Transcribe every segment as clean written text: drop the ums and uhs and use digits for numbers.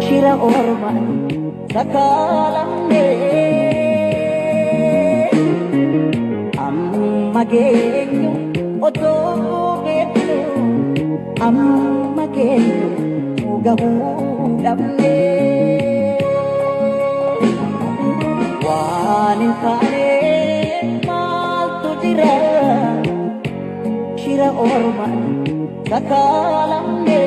Shira orman sakaalamne amma geenyu otoo beeknu amma geenyu gahuu dhabne waan hin taane maaltu jira shira orman sakaalamne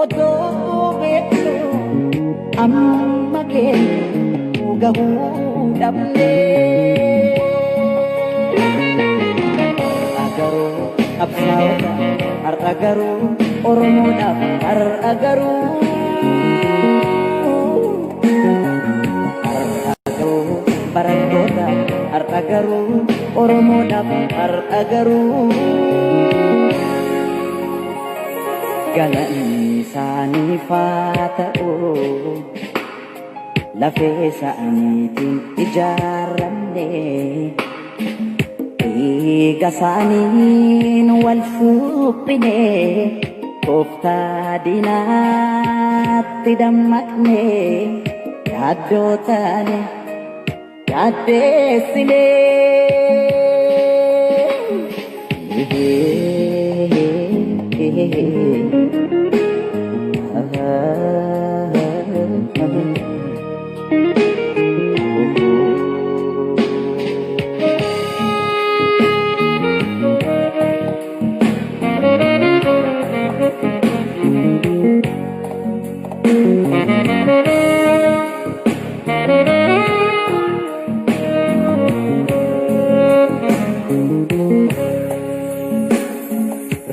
otoo beeknu amma geenyu gahuu dhabne. Har'a garuu qabsaa'ota, har'a garuu Oromoodhaaf, har'a garuu har'a garuu barattoota, har'a garuu Oromoodhaaf, har'a garuu. Galanni isaaniif haa ta'u, lafee isaaniitiin ijaaramne, dhiiga isaaniin wal suphine, tooftaa diinaatti dammaqne, yaaddoo taane yaaddeessine.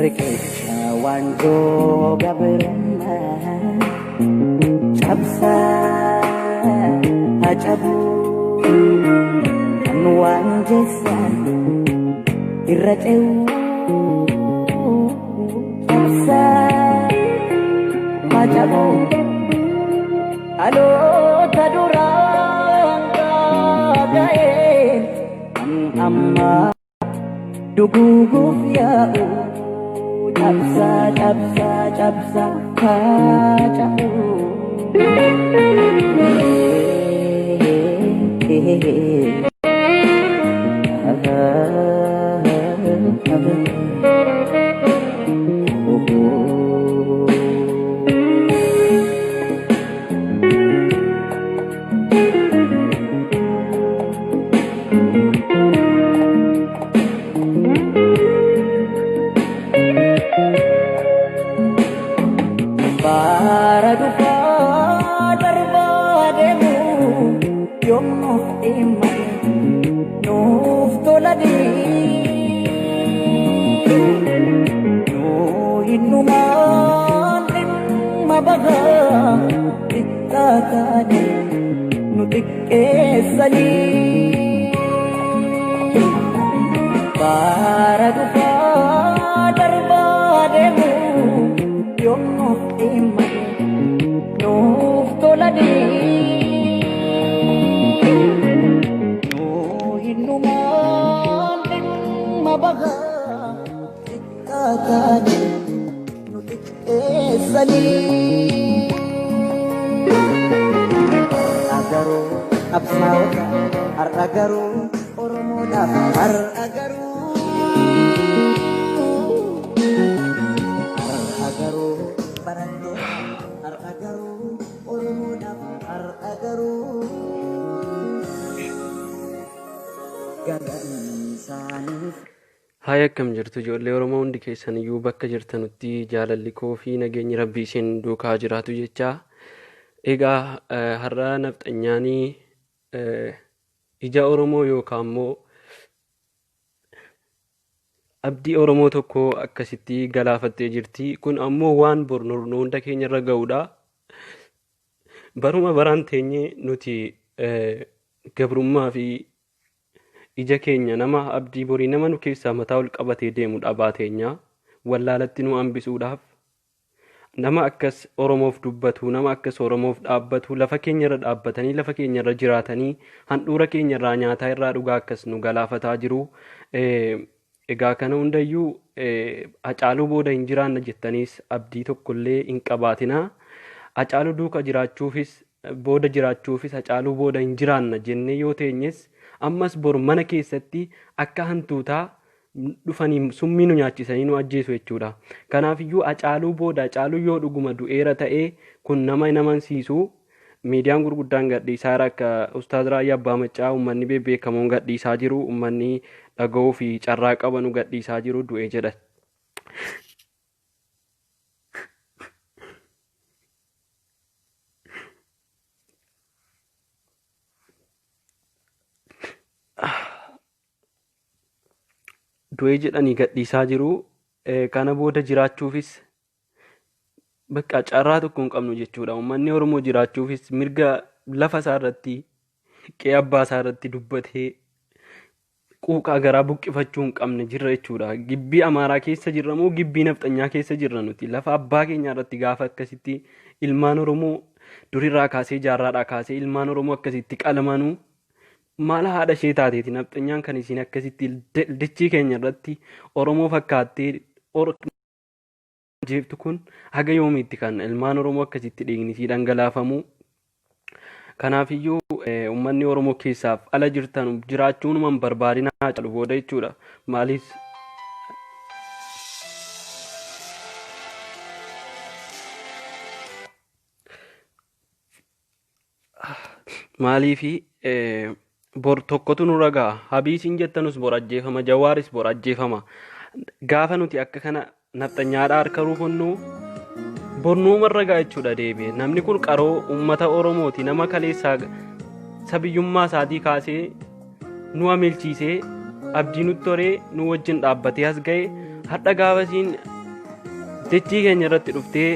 Riqicha waanjoo gabrummaa cabsaa haa cabu, kan waan jeessan irra ce'u cabsaa haa cabu. Dhaloota duraan ga'een kan ammaa duguuguuf yaa'u cabsaa cabsaa cabsaa haa cabu. Bara dhufaa darbaa deemu yommuu dhimma nuuf tolanii nuu hinnumaan dhimma bahaa xiqqaa taane nu xiqqeessanii. Bara dhufaa Bahaa xiqqaa taane nu xiqqeessanii. Har'a garuu qabsaa'ota, har'a garuu Oromoodhaaf, har'a garuu. Har'a garuu barattoota, har'a garuu Oromoodhaaf, har'a garuu. Galanni isaaniif. Haaya, akkam jirtu ijoollee Oromoo? Hundi keessan iyyuu bakka jirtanutti jaalalli koo fi nageenyi Rabbii isin duukaa jiraatu jecha. Egaa har'a nafxanyaanii ija Oromoo yookaan immoo abdii Oromoo tokko akkasitti galaafattee jirti. Kun ammoo waan bor nu hunda keenya irra ga'uudha. Baruma baraan teenyee nuti gabrummaa fi ija keenya nama abdii borii nama nu keessaa mataa ol qabatee deemu dhabaa teenya wallaalatti nu hambisuudhaaf nama akkas Oromoof dubbatu, nama akkas Oromoof dhaabbatu, lafa keenya irra dhaabbatanii, lafa keenya irra jiraatanii, handhuura keenya irraa nyaataa irraa dhugaa akkas nu galaafataa jiru. Egaa kana hundayyuu Hacaaluu booda hin jiraanna jettaniis abdii tokkollee hin qabaatinaa. Hacaaluu duuka jiraachuufis booda jiraachuufis, Hacaaluu booda hin jiraanna jennee yoo teenyes, ammas bor mana keessatti akka hantuutaa dhufanii summii nu nyaachisanii nu ajjeesu jechuudha. Kanaafiyyuu Hacaaluu booda, Hacaaluu yoo dhuguma du'eera ta'ee, kun nama hin amansiisu. Miidiyaan gurguddaan gadhiisaa jira, akka Ustaaz Raayyaa Abbaa Maccaa, uummanni bebbeekamoon gadhiisaa jiru, uummanni dhaga'uu fi carraa qabanu gadhiisaa jiru, du'e jedha. Du'e jedhanii gadhiisaa jiru. Kana booda jiraachuufis bakka carraa tokko hin qabnu jechuudha. Uummanni Oromoo jiraachuufis mirga lafa isaa irratti, qe'ee abbaa isaa irratti dubbatee quuqaa garaa buqqifachuu hin qabne jirra jechuudha. Gibbii Amaaraa keessa jirra moo gibbii nafxanyaa keessa jirra nuti? Lafa abbaa keenyaa irratti gaafa akkasitti ilmaan Oromoo durirraa kaasee, jaarraadhaa kaasee ilmaan Oromoo akkasitti qalamanuu, maal haadha ishee taateeti nafxanyaan kan isiin akkasitti dachii keenya irratti Oromoo fakkaattee jeeftu? Kun haga yoomiitti kan ilmaan Oromoo akkasitti dhiigni isii dhangalaafamu? Kanaafiyyuu uummanni Oromoo keessaaf ala jirtan jiraachuun hin barbaadina Hacaaluu booda jechuudha. Maaliif maaliifi bor tokkotu nurra ga'a. Habiisiin jettanus bor ajjeefama, Jawaaris bor ajjeefama. Gaafa nuti akka kana nafxanyaadhaa harka rukunnu, bor nuumarra ga'a jechuudha deebi'e. Namni kun qaroo uummata Oromooti. Nama kaleessaa sabiyyummaa isaatii kaasee nu amilchiisee, abdii nutti horee, nu wajjin dhaabbatee as ga'e, har'a gaafa isiin dachii keenya irratti dhuftee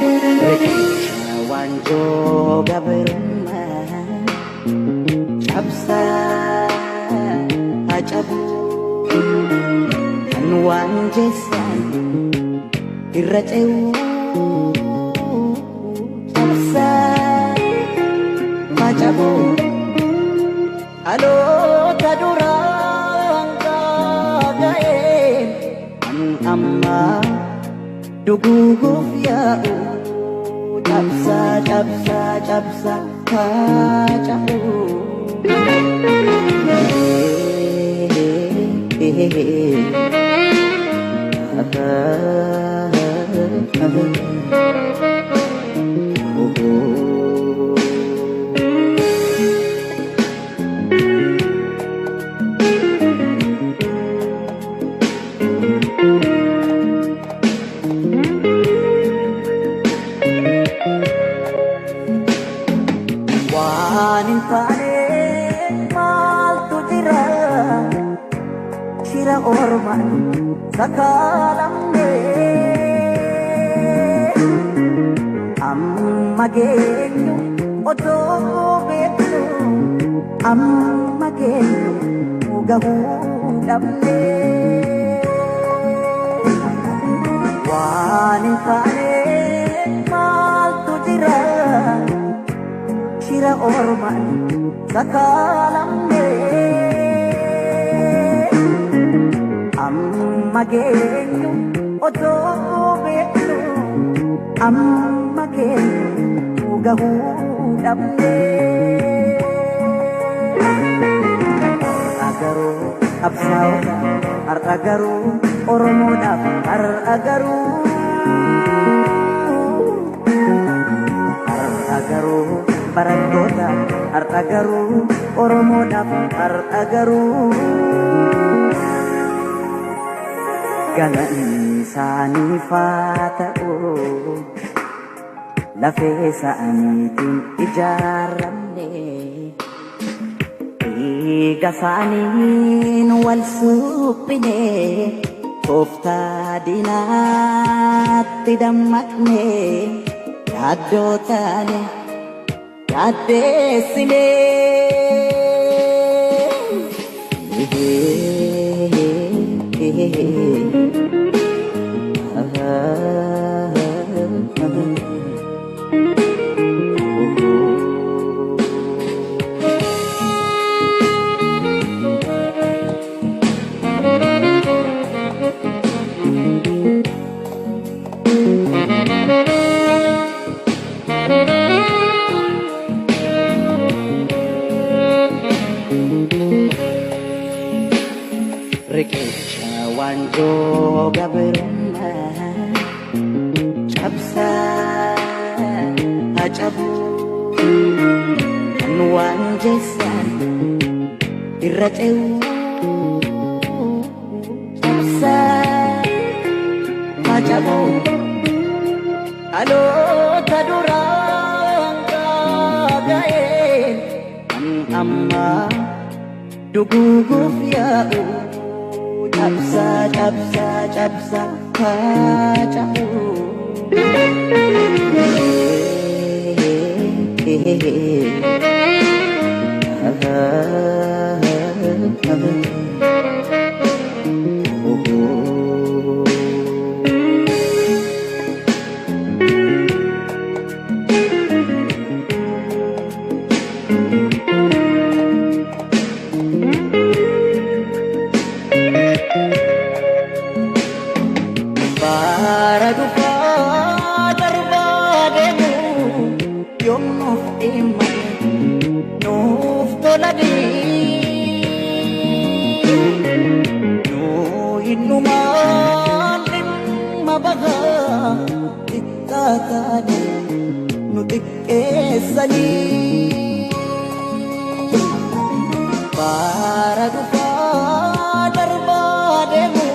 Riqicha waanjoo gabrummaa cabsaa cabu, kan waan jeessan irra ce'uu cabsaa cabu, dhaloota duraan ga'een kan ammaa duguuguuf yaa'u cabsaa cabsaa cabsaa haa cabu. Shira ormaan sakaalamne. Amma geenyu otoo beeknu, amma geenyu gahuu dhabne. Waan hin taane maaltu jira? Shira ormaan sakaalamne. Amma geenyu otoo beeknu, amma geenyu gahuu dhabne. Har'a garuu qabsaa'ota, har'a garuu Oromoodhaaf, har'a garuu, har'a garuu barattoota, har'a garuu Oromoodhaaf, har'a garuu galanni isaaniif haa ta'u, lafee isaaniitiin ijaaramne, dhiiga isaaniin wal suphine, tooftaa diinaatti dammaqne, yaaddoo taane yaaddeessine. Riqicha waanjoo gabrummaa cabsaa hacabu, kan waan jeessan irra ce'u, cabsaa hacabu, dhaloota duraan gaaga'een kan ammaa duguuguuf yaa'u, cabsaa cabsaa cabsaa hacabu. Bara dhufaa darbaa deemu yoom nuuf dhimma nuuf tolanii, nuu hinnumaan dhimma bahaa xiqqaa taane nu xiqqeessanii. Bara dhufaa darbaa deemu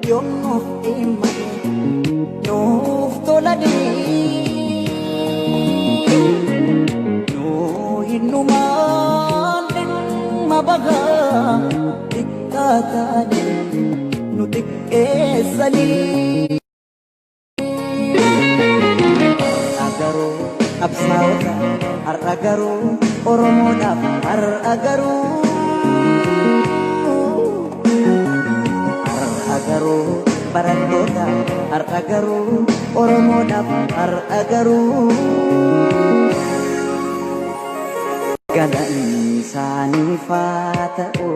yoom nuuf dhimma nuuf tolanii, nuu hinnumaan dhimma bahaa xiqqaa taane nu xiqqeessanii. Har'a garuu qabsaa'ota, har'a garuu Oromoodhaaf, har'a garuu, har'a garuu barattoota, har'a garuu Oromoodhaaf, har'a garuu galanni isaaniif haa ta'u,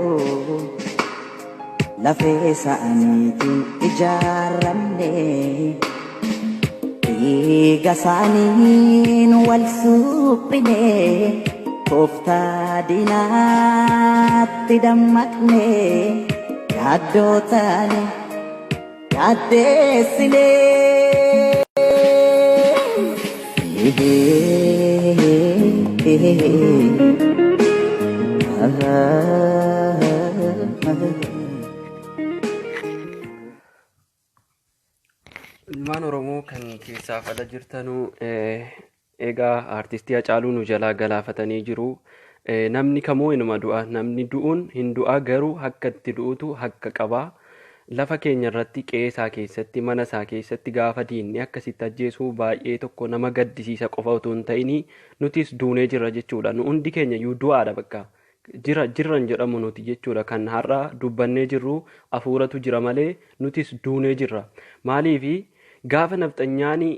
lafee isaaniitiin ijaaramne, dhiiga isaaniin wal suphine, tooftaa diinaatti dammaqne, yaaddoo taane yaaddeessine. Ilmaan Oromoo kan keessaaf ala jirtanuu, egaa aartistii Hacaaluu nu jalaa galaafatanii jiru. Namni kamuu inuma du'a. Namni du'uun hin du'a, garuu akka itti du'utu hakka qaba. Lafa keenya irratti, qe'ee isaa keessatti, mana isaa keessatti gaafa diinni akkasitti ajjeesuu baay'ee tokko nama gaddisiisa qofa otoo hin ta'in nutis duunee jirra jechuudha. Nu hundi keenya iyyuu du'aadha bakka. Jira jirran jedhamu nuti jechuudha. Kan har'a dubbannee jirru hafuuratu jira malee nutis duunee jirra. Maaliifi gaafa nafxanyaani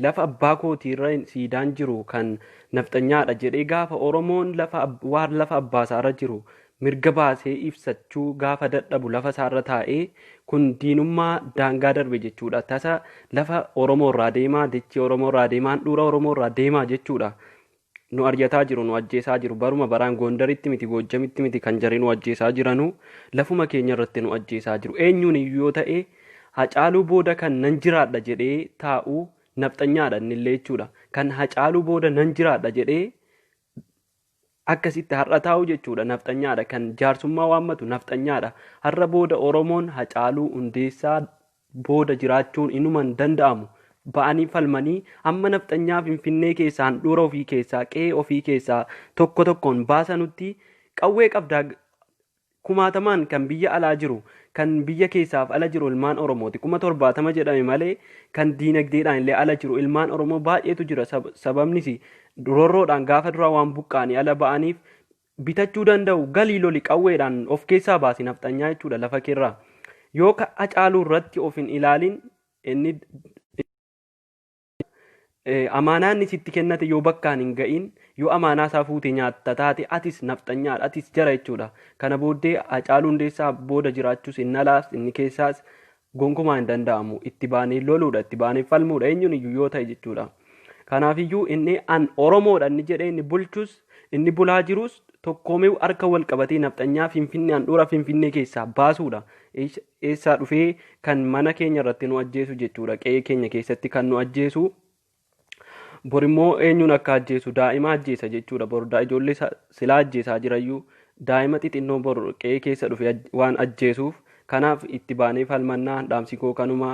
lafa abbaa kootiirra siidaan jiru kan nafxanyaadha jedhee, gaafa Oromoon lafa waan lafa abbaasaarra jiru mirga baasee ibsachuu gaafa dadhabu lafa isaarra taa'ee, kun diinummaa daangaa darbe jechuudha. Tasa lafa Oromoo irraa deemaa, dachee Oromoo irraa deemaa, handhuura Oromoo irraa deemaa jechuudha. Nu aryataa jiru, nu ajjeesaa jiru. Baruma baraan Gondaritti miti, Goojjamitti miti kan jarri nu ajjeesaa jiranu, lafuma keenya irratti nu ajjeesaa jiru. Eenyuun iyyuu yoo ta'e, Hacaaluu booda kan nan jiraadha jedhee taa'u nafxanyaadha innillee jechuudha. Kan Hacaaluu booda nan jiraadha jedhee akkasitti har'a taa'u jechuudha nafxanyaadha. Kan jaarsummaa waammatu nafxanyaadha. Har'a booda Oromoon Hacaaluu Hundeessaa booda jiraachuun inuma hin danda'amu. Ba'anii falmanii hamma nafxanyaa Finfinnee keessaa, handhuura ofii keessaa, qe'ee ofii keessaa tokko tokkoon baasanutti qawwee qabdaa kumaatamaan kan biyya alaa jiru, kan biyya keessaaf ala jiru ilmaan Oromooti. 70,000 jedhame malee kan diinagdeedhaan illee ala jiru ilmaan Oromoo baay'eetu jira. Sababnis roorroodhaan gaafa duraa waan buqqaanii ala ba'aniif bitachuu danda'u. Galii loli, qawweedhaan of keessaa baasi nafxanyaa jechuudha lafa keerraa. Yoo Hacaaluu irratti of hin ilaalin, inni amaanaa inni sitti kennate yoo bakkaan hin ga'in, yoo amaanaa isaa fuute nyaatta taate, atis nafxanyaadha, atis jara jechuudha. Kana booddee Hacaaluu Hundeessaa booda jiraachuus inni alaas inni keessaas gonkumaa hin danda'amu. Itti baanee loluudha, itti baanee falmuudha, eenyuun iyyuu yoo ta'e jechuudha. Kanaafiyyuu inni an Oromoodha inni jedhee inni bulchus inni bulaa jirus tokkoomee harka wal qabatee nafxanyaa Finfinnee, handhuura Finfinnee keessaa baasuudha. Eessaa dhufee kan mana keenya irratti nu ajjeesu jechuudha. Qe'ee keenya keessatti kan nu ajjeesu. Borimmoo eenyuun akka ajjeesu, daa'ima ajjeesa jechuudha. Bor ijoollee silaa ajjeesaa jirayyuu, daa'ima xixinnoo bor qe'ee keessa dhufe waan ajjeesuuf, kanaaf itti baanee falmannaa. Dhaamsi koo kanuma.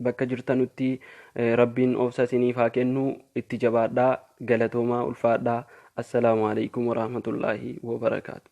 Bakka jirtanutti Rabbiin obsa isiniif haa kennu, itti jabaadhaa, galatoomaa, ulfaadhaa. Assalaamu alaikum warahmatullaahi wabarakaatu.